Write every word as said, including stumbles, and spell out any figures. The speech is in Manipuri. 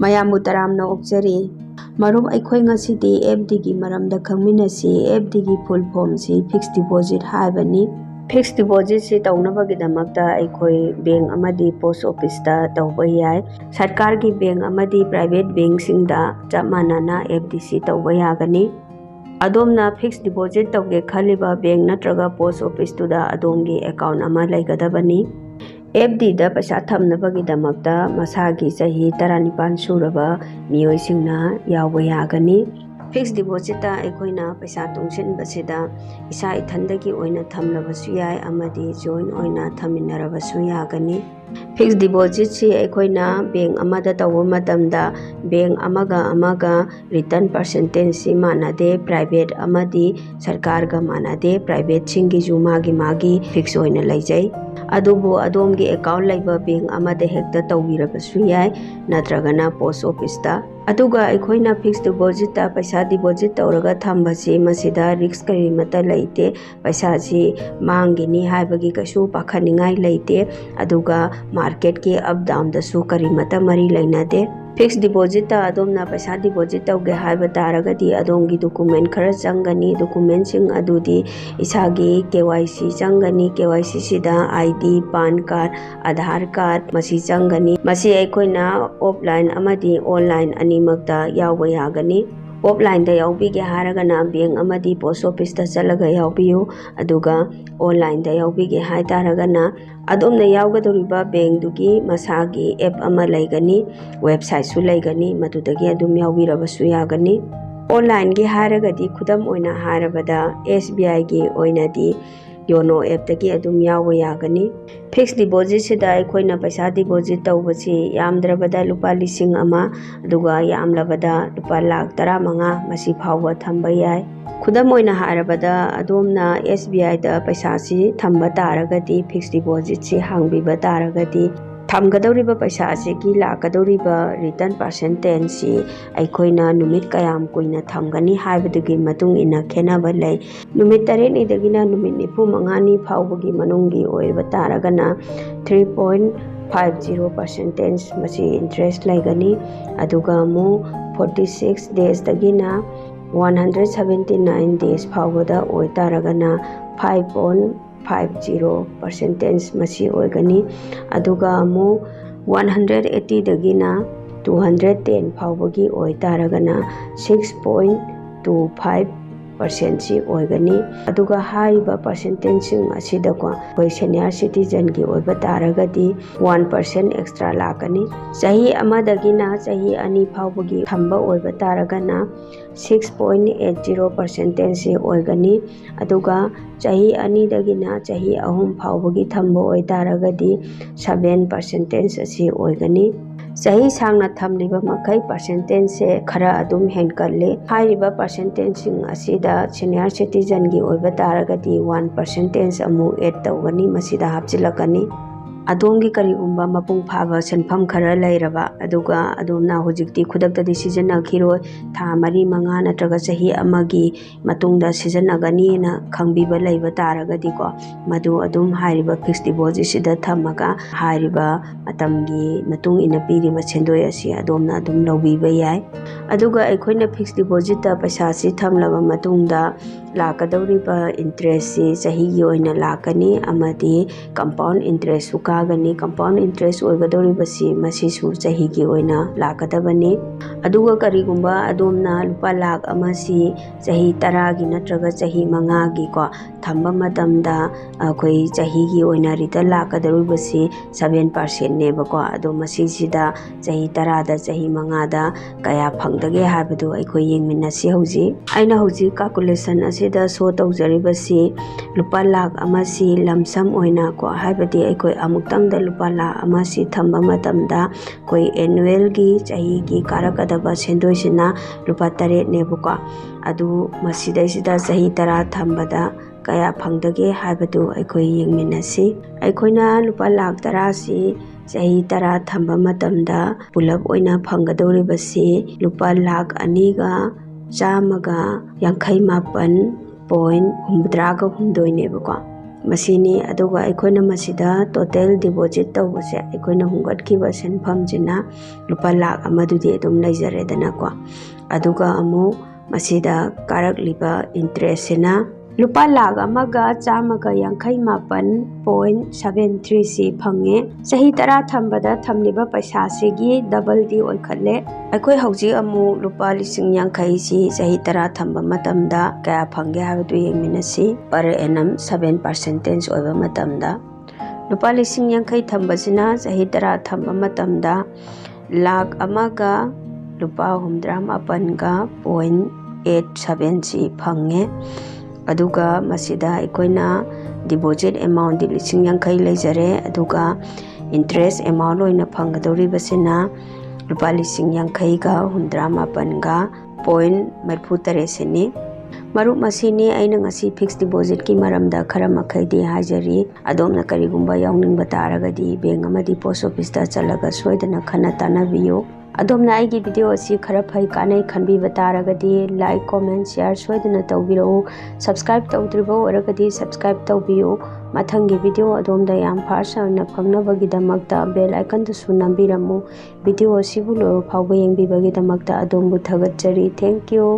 ꯃꯌꯥꯝꯕꯨ ꯇꯔꯥꯝꯅ ꯑꯣꯛꯆꯔꯤ꯫ ꯃꯔꯨꯞ, ꯑꯩꯈꯣꯏ ꯉꯁꯤꯗꯤ ꯑꯦꯐ ꯗꯤꯒꯤ ꯃꯔꯝꯗ ꯈꯪꯃꯤꯟꯅꯁꯤ꯫ ꯑꯦꯐ ꯗꯤꯒꯤ full formꯁꯤ fixed deposit ꯍꯥꯏꯕꯅꯤ꯫ Fixed depositꯁꯤ ꯇꯧꯅꯕꯒꯤꯗꯃꯛꯇ ꯑꯩꯈꯣꯏ bank ꯑꯃꯗꯤ post officeꯇ ꯇꯧꯕ ꯌꯥꯏ꯫ ꯁꯔꯀꯥꯔꯒꯤ bank ꯑꯃꯗꯤ private bankꯁꯤꯡꯗ ꯆꯞ ꯃꯥꯟꯅꯅ ꯑꯦꯐ ꯗꯤꯁꯤ ꯇꯧꯕ ꯌꯥꯒꯅꯤ꯫ ꯑꯗꯣꯝꯅ fixed deposit ꯇꯧꯒꯦ ꯈꯜꯂꯤꯕ bank ꯅꯠꯇ꯭ꯔꯒ post officeꯇꯨꯗ ꯑꯗꯣꯝꯒꯤ account ꯑꯃ ꯂꯩꯒꯗꯕꯅꯤ꯫ ꯑꯦꯐ ꯗꯤꯗ ꯄꯩꯁꯥ ꯊꯝꯅꯕꯒꯤꯗꯃꯛꯇ ꯃꯁꯥꯒꯤ ꯆꯍꯤ ꯇꯔꯥꯅꯤꯄꯥꯟ ꯁꯨꯔꯕ ꯃꯤꯑꯣꯏꯁꯤꯡꯅ ꯌꯥꯎꯕ ꯌꯥꯒꯅꯤ꯫ Fixed depositꯇ ꯑꯩꯈꯣꯏꯅ ꯄꯩꯁꯥ ꯇꯨꯡꯁꯤꯟꯕꯁꯤꯗ ꯏꯁꯥ ꯏꯊꯟꯗꯒꯤ ꯑꯣꯏꯅ ꯊꯝꯂꯕꯁꯨ ꯌꯥꯏ ꯑꯃꯗꯤ joint ꯑꯣꯏꯅ ꯊꯝꯃꯤꯟꯅꯔꯕꯁꯨ ꯌꯥꯒꯅꯤ꯫ Fixed depositꯁꯤ ꯑꯩꯈꯣꯏꯅ bank ꯑꯃꯗ ꯇꯧꯕ ꯃꯇꯝꯗ bank ꯑꯃꯒ ꯑꯃꯒ return percentageꯁꯤ ꯃꯥꯟꯅꯗꯦ꯫ Private ꯑꯃꯗꯤ ꯁꯔꯀꯥꯔꯒ ꯃꯥꯟꯅꯗꯦ꯫ Privateꯁꯤꯡꯒꯤꯁꯨ ꯃꯥꯒꯤ ꯃꯥꯒꯤ fix ꯑꯣꯏꯅ ꯂꯩꯖꯩ꯫ ꯑꯗꯨꯕꯨ ꯑꯗꯣꯝꯒꯤ account ꯂꯩꯕ bank ꯑꯃꯗ ꯍꯦꯛꯇ ꯇꯧꯕꯤꯔꯕꯁꯨ ꯌꯥꯏ, ꯅꯠꯇ꯭ꯔꯒꯅ post officeꯇ꯫ ꯑꯗꯨꯒ ꯑꯩꯈꯣꯏꯅ fixed depositꯇ ꯄꯩꯁꯥ deposit ꯇꯧꯔꯒ ꯊꯝꯕꯁꯤ ꯃꯁꯤꯗ risk ꯀꯔꯤꯃꯠꯇ ꯂꯩꯇꯦ꯫ ꯄꯩꯁꯥꯁꯤ ꯃꯥꯡꯒꯤꯅꯤ ꯍꯥꯏꯕꯒꯤ ꯀꯩꯁꯨ ꯄꯥꯈꯠꯅꯤꯡꯉꯥꯏ ꯂꯩꯇꯦ꯫ ꯑꯗꯨꯒ marketꯀꯤ up downꯗꯁꯨ ꯀꯔꯤꯃꯠꯇ ꯃꯔꯤ ꯂꯩꯅꯗꯦ꯫ Fixed depositꯇ ꯑꯗꯣꯝꯅ ꯄꯩꯁꯥ deposit ꯇꯧꯒꯦ ꯍꯥꯏꯕ ꯇꯥꯔꯒꯗꯤ ꯑꯗꯣꯝꯒꯤ document ꯈꯔ ꯆꯪꯒꯅꯤ꯫ Documentꯁꯤꯡ ꯑꯗꯨꯗꯤ ꯏꯁꯥꯒꯤ ꯀꯦ ꯋꯥꯏ ꯁꯤ ꯆꯪꯒꯅꯤ꯫ ꯀꯦ ꯋꯥꯏ ꯁꯤꯁꯤꯗ I D, PAN card, Aadhaar card ꯃꯁꯤ ꯆꯪꯒꯅꯤ꯫ ꯃꯁꯤ ꯑꯩꯈꯣꯏꯅ offline ꯑꯃꯗꯤ online ꯑꯅꯤꯃꯛꯇ ꯌꯥꯎꯕ ꯌꯥꯒꯅꯤ꯫ Offlineꯗ ꯌꯥꯎꯕꯤꯒꯦ ꯍꯥꯏꯔꯒꯅ bank ꯑꯃꯗꯤ post officeꯇ ꯆꯠꯂꯒ ꯌꯥꯎꯕꯤꯌꯨ꯫ ꯑꯗꯨꯒ onlineꯗ ꯌꯥꯎꯕꯤꯒꯦ ꯍꯥꯏꯇꯥꯔꯒꯅ ꯑꯗꯣꯝꯅ ꯌꯥꯎꯒꯗꯧꯔꯤꯕ bankꯗꯨꯒꯤ ꯃꯁꯥꯒꯤ app ꯑꯃ ꯂꯩꯒꯅꯤ, websiteꯁꯨ ꯂꯩꯒꯅꯤ, ꯃꯗꯨꯗꯒꯤ ꯑꯗꯨꯝ ꯌꯥꯎꯕꯤꯔꯕꯁꯨ ꯌꯥꯒꯅꯤ꯫ Onlineꯒꯤ ꯍꯥꯏꯔꯒꯗꯤ, ꯈꯨꯗꯝ ꯑꯣꯏꯅ ꯍꯥꯏꯔꯕꯗ, S B Iꯒꯤ ꯑꯣꯏꯅꯗꯤ YONO appꯇꯒꯤ ꯑꯗꯨꯝ ꯌꯥꯎꯕ ꯌꯥꯒꯅꯤ꯫ Fixed depositꯁꯤꯗ ꯑꯩꯈꯣꯏꯅ ꯄꯩꯁꯥ deposit ꯇꯧꯕꯁꯤ ꯌꯥꯝꯗ꯭ꯔꯕꯗ ꯂꯨꯄꯥ ꯂꯤꯁꯤꯡ ꯑꯃ, ꯑꯗꯨꯒ ꯌꯥꯝꯂꯕꯗ ꯂꯨꯄꯥ ꯂꯥꯈ ꯇꯔꯥꯃꯉꯥ ꯃꯁꯤ ꯐꯥꯎꯕ ꯊꯝꯕ ꯌꯥꯏ꯫ ꯈꯨꯗꯝ ꯑꯣꯏꯅ ꯍꯥꯏꯔꯕꯗ, ꯑꯗꯣꯝꯅ S B Iꯗ ꯄꯩꯁꯥꯁꯤ ꯊꯝꯕ ꯇꯥꯔꯒꯗꯤ, fixed depositꯁꯤ ꯍꯥꯡꯕꯤꯕ ꯇꯥꯔꯒꯗꯤ, ꯊꯝꯒꯗꯧꯔꯤꯕ ꯄꯩꯁꯥ ꯑꯁꯤꯒꯤ ꯂꯥꯛꯀꯗꯧꯔꯤꯕ return percentageꯁꯤ ꯑꯩꯈꯣꯏꯅ ꯅꯨꯃꯤꯠ ꯀꯌꯥꯝ ꯀꯨꯏꯅ ꯊꯝꯒꯅꯤ ꯍꯥꯏꯕꯗꯨꯒꯤ ꯃꯇꯨꯡ ꯏꯟꯅ ꯈꯦꯠꯅꯕ ꯂꯩ꯫ ꯅꯨꯃꯤꯠ ꯇꯔꯦꯠꯅꯤꯗꯒꯤꯅ ꯅꯨꯃꯤꯠ ꯅꯤꯐꯨ ꯃꯉꯥꯅꯤ ꯐꯥꯎꯕꯒꯤ ꯃꯅꯨꯡꯒꯤ ꯑꯣꯏꯕ ꯇꯥꯔꯒꯅ, three point five zero percentage ꯃꯁꯤ interest ꯂꯩꯒꯅꯤ꯫ ꯑꯗꯨꯒ ꯑꯃꯨꯛ forty six daysꯇꯒꯤꯅ one hundred seventy nine days ꯐꯥꯎꯕꯗ ꯑꯣꯏꯇꯥꯔꯒꯅ five point five zero percentage ꯃꯁꯤ ꯑꯣꯏꯒꯅꯤ꯫ ꯑꯗꯨꯒ ꯑꯃꯨꯛ one hundred eightyꯗꯒꯤꯅ two hundred ten ꯐꯥꯎꯕꯒꯤ ꯑꯣꯏꯇꯥꯔꯒꯅ six point two five percentꯁꯤ ꯑꯣꯏꯒꯅꯤ꯫ ꯑꯗꯨꯒ ꯍꯥꯏꯔꯤꯕ percentageꯁꯤꯡ ꯑꯁꯤꯗꯀꯣ, ꯑꯩꯈꯣꯏ senior citizenꯒꯤ ꯑꯣꯏꯕ ꯇꯥꯔꯒꯗꯤ one percent extra ꯂꯥꯛꯀꯅꯤ꯫ ꯆꯍꯤ ꯑꯃꯗꯒꯤꯅ ꯆꯍꯤ ꯑꯅꯤ ꯐꯥꯎꯕꯒꯤ ꯊꯝꯕ ꯑꯣꯏꯕ ꯇꯥꯔꯒꯅ six point eight zero percentageꯁꯤ ꯑꯣꯏꯒꯅꯤ꯫ ꯑꯗꯨꯒ ꯆꯍꯤ ꯑꯅꯤꯗꯒꯤꯅ ꯆꯍꯤ ꯑꯍꯨꯝ ꯐꯥꯎꯕꯒꯤ ꯊꯝꯕ ꯑꯣꯏꯇꯥꯔꯒꯗꯤ seven percentage ꯑꯁꯤ ꯑꯣꯏꯒꯅꯤ꯫ ꯆꯍꯤ ꯁꯥꯡꯅ ꯊꯝꯂꯤꯕ ꯃꯈꯩ percentageꯁꯦ ꯈꯔ ꯑꯗꯨꯝ ꯍꯦꯟꯒꯠꯂꯤ꯫ ꯍꯥꯏꯔꯤꯕ percentageꯁꯤꯡ ꯑꯁꯤꯗ senior citizenꯒꯤ ꯑꯣꯏꯕ ꯇꯥꯔꯒꯗꯤ one percentage ꯑꯃꯨꯛ add ꯇꯧꯒꯅꯤ, ꯃꯁꯤꯗ ꯍꯥꯞꯆꯤꯜꯂꯛꯀꯅꯤ꯫ ꯑꯗꯣꯝꯒꯤ ꯀꯔꯤꯒꯨꯝꯕ ꯃꯄꯨꯡ ꯐꯥꯕ ꯁꯦꯟꯐꯝ ꯈꯔ ꯂꯩꯔꯕ, ꯑꯗꯨꯒ ꯑꯗꯣꯝꯅ ꯍꯧꯖꯤꯛꯇꯤ ꯈꯨꯗꯛꯇꯗꯤ ꯁꯤꯖꯤꯟꯅꯈꯤꯔꯣꯏ, ꯊꯥ ꯃꯔꯤ, ꯃꯉꯥ ꯅꯠꯇ꯭ꯔꯒ ꯆꯍꯤ ꯑꯃꯒꯤ ꯃꯇꯨꯡꯗ ꯁꯤꯖꯤꯟꯅꯒꯅꯤꯅ ꯈꯪꯕꯤꯕ ꯂꯩꯕ ꯇꯥꯔꯒꯗꯤꯀꯣ, ꯃꯗꯨ ꯑꯗꯨꯝ ꯍꯥꯏꯔꯤꯕ fixed depositꯁꯤꯗ ꯊꯝꯃꯒ ꯍꯥꯏꯔꯤꯕ ꯃꯇꯝꯒꯤ ꯃꯇꯨꯡ ꯏꯟꯅ ꯄꯤꯔꯤꯕ ꯁꯦꯟꯗꯣꯏ ꯑꯁꯤ ꯑꯗꯣꯝꯅ ꯑꯗꯨꯝ ꯂꯧꯕꯤꯕ ꯌꯥꯏ꯫ ꯑꯗꯨꯒ ꯑꯩꯈꯣꯏꯅ fixed depositꯇ ꯄꯩꯁꯥꯁꯤ ꯊꯝꯂꯕ ꯃꯇꯨꯡꯗ ꯂꯥꯛꯀꯗꯧꯔꯤꯕ interestꯁꯤ ꯆꯍꯤꯒꯤ ꯑꯣꯏꯅ ꯂꯥꯛꯀꯅꯤ, ꯑꯃꯗꯤ compound interestꯁꯨ ꯀꯥꯒꯅꯤ꯫ Compound interest ꯑꯣꯏꯒꯗꯧꯔꯤꯕꯁꯤ ꯃꯁꯤꯁꯨ ꯆꯍꯤꯒꯤ ꯑꯣꯏꯅ ꯂꯥꯛꯀꯗꯕꯅꯤ꯫ ꯑꯗꯨꯒ ꯀꯔꯤꯒꯨꯝꯕ ꯑꯗꯣꯝꯅ ꯂꯨꯄꯥ ꯂꯥꯈ ꯑꯃꯁꯤ ꯆꯍꯤ ꯇꯔꯥꯒꯤ ꯅꯠꯇ꯭ꯔꯒ ꯆꯍꯤ ꯃꯉꯥꯒꯤꯀꯣ ꯊꯝꯕ ꯃꯇꯝꯗ ꯑꯩꯈꯣꯏ ꯆꯍꯤꯒꯤ ꯑꯣꯏꯅ return ꯂꯥꯛꯀꯗꯧꯔꯤꯕꯁꯤ seven percentꯅꯦꯕꯀꯣ꯫ ꯑꯗꯣ ꯃꯁꯤꯁꯤꯗ ꯆꯍꯤ ꯇꯔꯥꯗ, ꯆꯍꯤ ꯃꯉꯥꯗ ꯀꯌꯥ ꯐꯪꯗꯒꯦ ꯍꯥꯏꯕꯗꯨ ꯑꯩꯈꯣꯏ ꯌꯦꯡꯃꯤꯟꯅꯁꯤ꯫ ꯍꯧꯖꯤꯛ ꯑꯩꯅ ꯍꯧꯖꯤꯛ calculation ꯑꯁꯤꯗ show ꯇꯧꯖꯔꯤꯕꯁꯤ ꯂꯨꯄꯥ ꯂꯥꯈ ꯑꯃꯁꯤ lump sum ꯑꯣꯏꯅ ꯀꯣ, ꯍꯥꯏꯕꯗꯤ ꯑꯩꯈꯣꯏ ꯑꯃꯨꯛꯇꯪꯗ ꯂꯨꯄꯥ ꯂꯥꯈ ꯑꯃꯁꯤ ꯊꯝꯕ ꯃꯇꯝꯗ ꯑꯩꯈꯣꯏ annualꯒꯤ, ꯆꯍꯤꯒꯤ ꯀꯥꯔꯛꯀꯗꯕ ꯁꯦꯟꯗꯣꯏꯁꯤꯅ ꯂꯨꯄꯥ ꯇꯔꯦꯠꯅꯦꯕꯀꯣ꯫ ꯑꯗꯨ ꯃꯁꯤꯗꯩꯁꯤꯗ ꯆꯍꯤ ꯇꯔꯥ ꯊꯝꯕꯗ ꯀꯌꯥ ꯐꯪꯗꯒꯦ ꯍꯥꯏꯕꯗꯨ ꯑꯩꯈꯣꯏ ꯌꯦꯡꯃꯤꯟꯅꯁꯤ꯫ ꯑꯩꯈꯣꯏꯅ ꯂꯨꯄꯥ ꯂꯥꯈ ꯇꯔꯥꯁꯤ ꯆꯍꯤ ꯇꯔꯥ ꯊꯝꯕ ꯃꯇꯝꯗ ꯄꯨꯂꯞ ꯑꯣꯏꯅ ꯐꯪꯒꯗꯧꯔꯤꯕꯁꯤ ꯂꯨꯄꯥ ꯂꯥꯈ ꯑꯅꯤꯒ ꯆꯥꯝꯃꯒ ꯌꯥꯡꯈꯩ ꯃꯥꯄꯟ point ꯍꯨꯝꯗ꯭ꯔꯥꯒ ꯍꯨꯝꯗꯣꯏꯅꯦꯕꯀꯣ꯫ ꯃꯁꯤꯅꯤ꯫ ꯑꯗꯨꯒ ꯑꯩꯈꯣꯏꯅ ꯃꯁꯤꯗ total deposit ꯇꯧꯕꯁꯦ, ꯑꯩꯈꯣꯏꯅ ꯍꯨꯟꯒꯠꯈꯤꯕ ꯁꯦꯟꯐꯝꯁꯤꯅ ꯂꯨꯄꯥ ꯂꯥꯈ ꯑꯃꯗꯨꯗꯤ ꯑꯗꯨꯝ ꯂꯩꯖꯔꯦꯗꯅꯀꯣ꯫ ꯑꯗꯨꯒ ꯑꯃꯨꯛ ꯃꯁꯤꯗ ꯀꯥꯔꯛꯂꯤꯕ interest ꯁꯤꯅ ꯂꯨꯄꯥ ꯂꯥꯈ ꯑꯃꯒ ꯆꯥꯝꯃꯒ ꯌꯥꯡꯈꯩ ꯃꯥꯄꯟ point seven three ꯁꯤ ꯐꯪꯉꯦ꯫ ꯆꯍꯤ ꯇꯔꯥ ꯊꯝꯕꯗ ꯊꯝꯂꯤꯕ ꯄꯩꯁꯥꯁꯤꯒꯤ double ꯗꯤ ꯑꯣꯏꯈꯠꯂꯦ꯫ ꯑꯩꯈꯣꯏ ꯍꯧꯖꯤꯛ ꯑꯃꯨꯛ ꯂꯨꯄꯥ ꯂꯤꯁꯤꯡ ꯌꯥꯡꯈꯩꯁꯤ ꯆꯍꯤ ꯇꯔꯥ ꯊꯝꯕ ꯃꯇꯝꯗ ꯀꯌꯥ ꯐꯪꯒꯦ ꯍꯥꯏꯕꯗꯨ ꯌꯦꯡꯃꯤꯟꯅꯁꯤ꯫ Per annum seven percentage ꯑꯣꯏꯕ ꯃꯇꯝꯗ, ꯂꯨꯄꯥ ꯂꯤꯁꯤꯡ ꯌꯥꯡꯈꯩ ꯊꯝꯕꯁꯤꯅ ꯆꯍꯤ ꯇꯔꯥ ꯊꯝꯕ ꯃꯇꯝꯗ ꯂꯥꯈ ꯑꯃꯒ ꯂꯨꯄꯥ ꯍꯨꯝꯗ꯭ꯔꯥ ꯃꯥꯄꯟꯒ point eight seven ꯁꯤ ꯐꯪꯉꯦ꯫ ꯑꯗꯨꯒ ꯃꯁꯤꯗ ꯑꯩꯈꯣꯏꯅ deposit amount ꯗꯤ ꯂꯤꯁꯤꯡ ꯌꯥꯡꯈꯩ ꯂꯩꯖꯔꯦ, ꯑꯗꯨꯒ interest amount ꯑꯣꯏꯅ ꯐꯪꯒꯗꯧꯔꯤꯕꯁꯤꯅ ꯂꯨꯄꯥ ꯂꯤꯁꯤꯡ ꯌꯥꯡꯈꯩꯒ ꯍꯨꯝꯗ꯭ꯔꯥ ꯃꯥꯄꯟꯒ point ꯃꯔꯤꯐꯨ ꯇꯔꯦꯠ ꯁꯤꯅꯤ꯫ ꯃꯔꯨꯞ, ꯃꯁꯤꯅꯤ ꯑꯩꯅ ꯉꯁꯤ fixed deposit ꯀꯤ ꯃꯔꯝꯗ ꯈꯔ ꯃꯈꯩꯗꯤ ꯍꯥꯏꯖꯔꯤ꯫ ꯑꯗꯣꯝꯅ ꯀꯔꯤꯒꯨꯝꯕ ꯌꯥꯎꯅꯤꯡꯕ ꯇꯥꯔꯒꯗꯤ bank ꯑꯃꯗꯤ post office ꯇ ꯆꯠꯂꯒ ꯁꯣꯏꯗꯅ ꯈꯟꯅ ꯇꯥꯟꯅꯕꯤꯌꯨ꯫ ꯑꯗꯣꯝꯅ ꯑꯩꯒꯤ video ꯑꯁꯤ ꯈꯔ ꯐꯩ ꯀꯥꯟꯅꯩ ꯈꯟꯕꯤꯕ ꯇꯥꯔꯒꯗꯤ like, comment, share ꯁꯣꯏꯗꯅ ꯇꯧꯕꯤꯔꯛꯎ꯫ Subscribe ꯇꯧꯗ꯭ꯔꯤꯕ ꯑꯣꯏꯔꯒꯗꯤ subscribe ꯇꯧꯕꯤꯌꯨ꯫ ꯃꯊꯪꯒꯤ video ꯑꯗꯣꯝꯗ ꯌꯥꯝ fast ꯑꯣꯏꯅ ꯐꯪꯅꯕꯒꯤꯗꯃꯛꯇ bell icon ꯗꯨꯁꯨ ꯅꯝꯕꯤꯔꯝꯃꯨ꯫ Video ꯑꯁꯤꯕꯨ ꯂꯣꯏꯕ ꯐꯥꯎꯕ ꯌꯦꯡꯕꯤꯕꯒꯤꯗꯃꯛꯇ ꯑꯗꯣꯝꯕꯨ ꯊꯥꯒꯠꯆꯔꯤ꯫ Thank you꯫